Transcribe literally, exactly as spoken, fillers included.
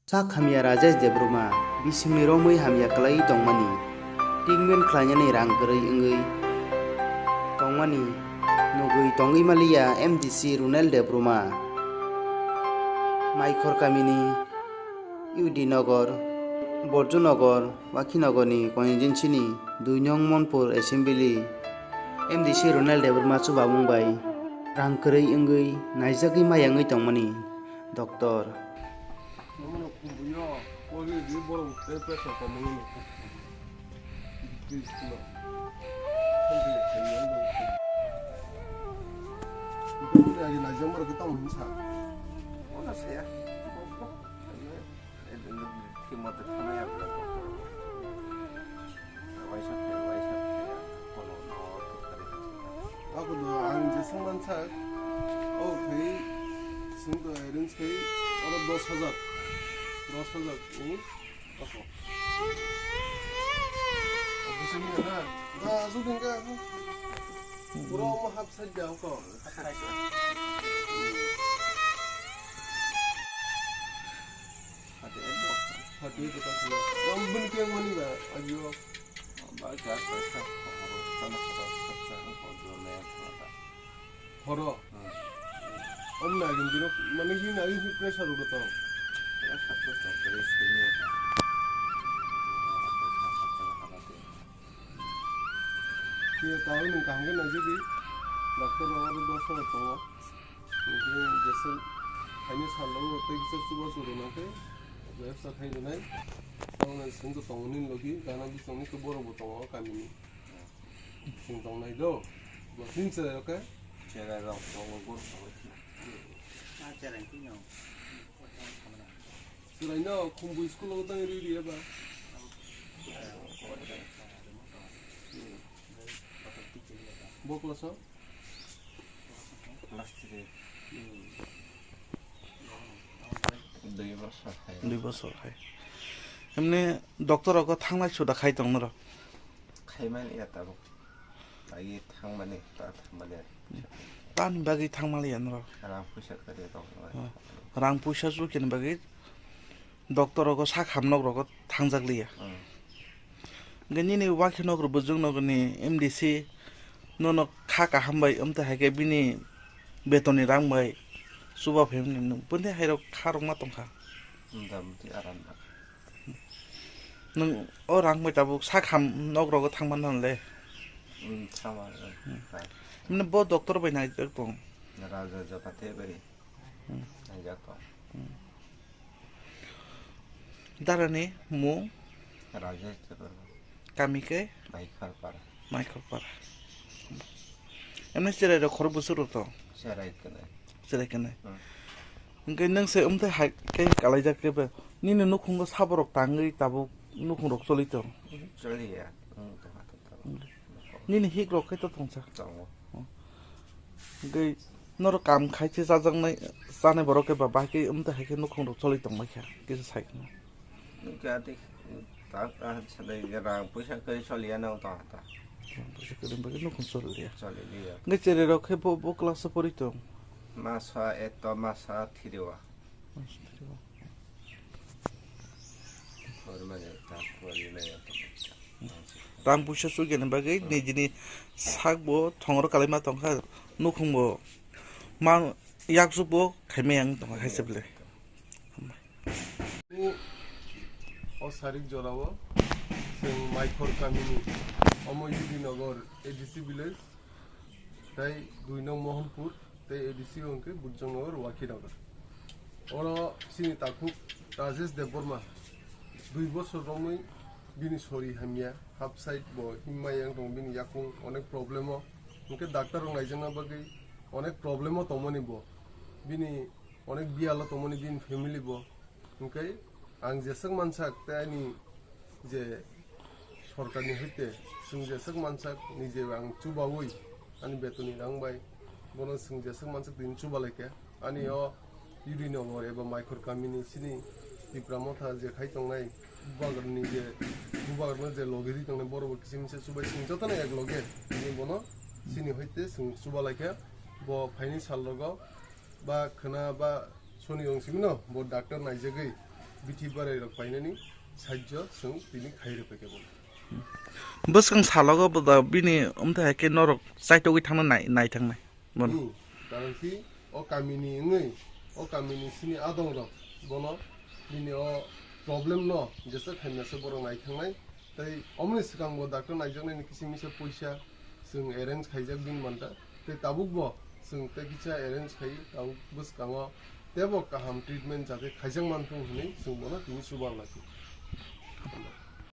Sak hamya Rajesh Debbarma bisingni romwi hamya kwlaiwi tongmani, treatment khlainani rang kwrwi wngwi tongmani nugwi tongwi maliya M D C Runel Debbarma. Maikhor kamini U D Nogor, Borju Nogor, Wakhi Nogorni constituency ni dui nong Monpur Assembly M D C Runel Debbarma chubamung bai rang kwrwi wngwi naijagwi mayangwi tongmani doctor. Nono kumbuyo, kori di borok tei pressure komungni. Please, no. Agi naijak borok tamo hinsa. Ona saya. Thima de thana ya. Waisa, waisa, kono no. Ako do ang jesung mansak. O khai sing do arrange khai. Oro dos hajar. Dos hajar. Ini. Ako. Ako sini na. Da, su din ka. Pura mo half side da ako. Hati endo. Hati itu kan. Yang bin ke mani ba. Ayo. Ba ka ka ka. Sana ka ka ka. Horo. Om na gin dino mani gin na gin pressure ulo to. Pressure to to pressure ni. Tiya tahu nung kaham ke na jadi. Doctor orang tu dosa to. Mungkin jasa hanya salah lo tegi sa suba suruh nanti. Biasa thay denai. Tahu na sungguh tahu ni lagi karena bisa ni keboro botong kami ni. Sing tong nai do. Bo sing cherai rok khe? Cherai rok tongo gor tongo. Ah, cherai tino. Cherai no khumbu school o tang ri ri ba. Bo class o? Class three. Dui bosor hai. Dui bosor hai. Emne doctor rogo thanglai suda khai tong noro? Khai man ya tabuk. Agi thangmani, ta thangmani. Tani bagwi thangmali ya noro? Rang puisa kari tong. Oh. Rang puisa chukini bagwi doctor rogo sak hamnok rogo thangjak liya. Hmm. Hwnkhe nini wakhi nok rw bwjwk nokni M D C nono kha kaham bai wmtwi hai khe bini betonni rang bai chuba phaimani nwng bwni hai rok kha rok ma tongkha. Motamoti aram. Nwng o rang bai tabuk sak ham nok rogo thangma nang le. Hmm, thangma. Hmm. Mane bo doctor bai naijak tong. Raja Japate bai. Hmm. Naijak tong. Hmm. Darani mung? Rajesh Debbarma. Kami ke? Maikhorpara. Maikhorpara. Emne cherai rok khorok bwswk rok tong? Cherai kwnwi. Cherai kwnwi. Hmm. Hwnkhe nwng se wngthai hai khe kalaijak khe ba nini nukhungo saborok tangwi tabuk nukhungrok choli tong? Choliya. Hmm, tongkha, tongkha. Nini hik rok khe to tongsa. Tongo. Hwnkhe norok kam khai se chajaknai, chanai borok khe ba bahai khe wngtwi hai khe nukhung rok choli tongbai kha, kisa sai khna. Hwnkhe ati ta, ta, sanai rang puisa kwrwi choliya nang tong ta. Rang puisa kwrwi bagwi nukhung choli liya. Choli liya. Hwnkhe cherai rok khe bo, bo class o pori tong? Masa ek to masa three o. Masa three o. Rang puisa sugini bagwi nijini sak bo thongro kalaima tongkha, nukhung bo ma yaksuk bo khaimai ang tongkha hai se bwle. O sarik jorao chwng Maikhor kamini omo U D Nogor A D C village. Tei dui nong Mohanpur tei A D C o hwnkhe Burjongnagar, Wakinagar. Oro chini takhuk Rajesh Debbarma dui bosor romwi bini sori hamya, half side bo himma yang tongo, bini yakung onek problem o. Hwnkhe doctor rok naijakna bagwi onek problem o tongmani bo. Bini onek biyalo tongmani bini family bo. Hwnkhe ang jeswk mansak tei ani je sorkarni hoite chwng jeswk mansak, nije ang chubaui ani betonni rang bai bono chwng jeswk mansak tini chuba laikha. Ani o U D Nogor eba Maikhor kamini chini Tipra Motha je khai tongnai bubagrani je bubagrano je logi ri tongnai borok bo kisa misa chubai chwng jotono ek loge tini bono chini hoite chwng chuba laikha. Bo phaini sal rogo ba khwna ba soni wng simi no bo doctor naijagwi bithi barai rok painani sajjo chwng tini khai rwphaikha bono. Bwskang salogo bo da bini umtha hai khe norok chaitogwi thangna nai, nai thangnai bono. Hmm, karon ki o kamini wngwi, o kamini sini adong rok bono bini o problem no jesa khaimya se borok nai thangnai. Tei omoni swkang bo doctor naijaknai ni kisi misa poisa chwng arrange khaijak bini manta. Tei tabuk bo chwng tei kisa arrange khai tabuk bwskango tebo kaham treatment jate khaijak manthung hinwi chwng bono tini chubar lai.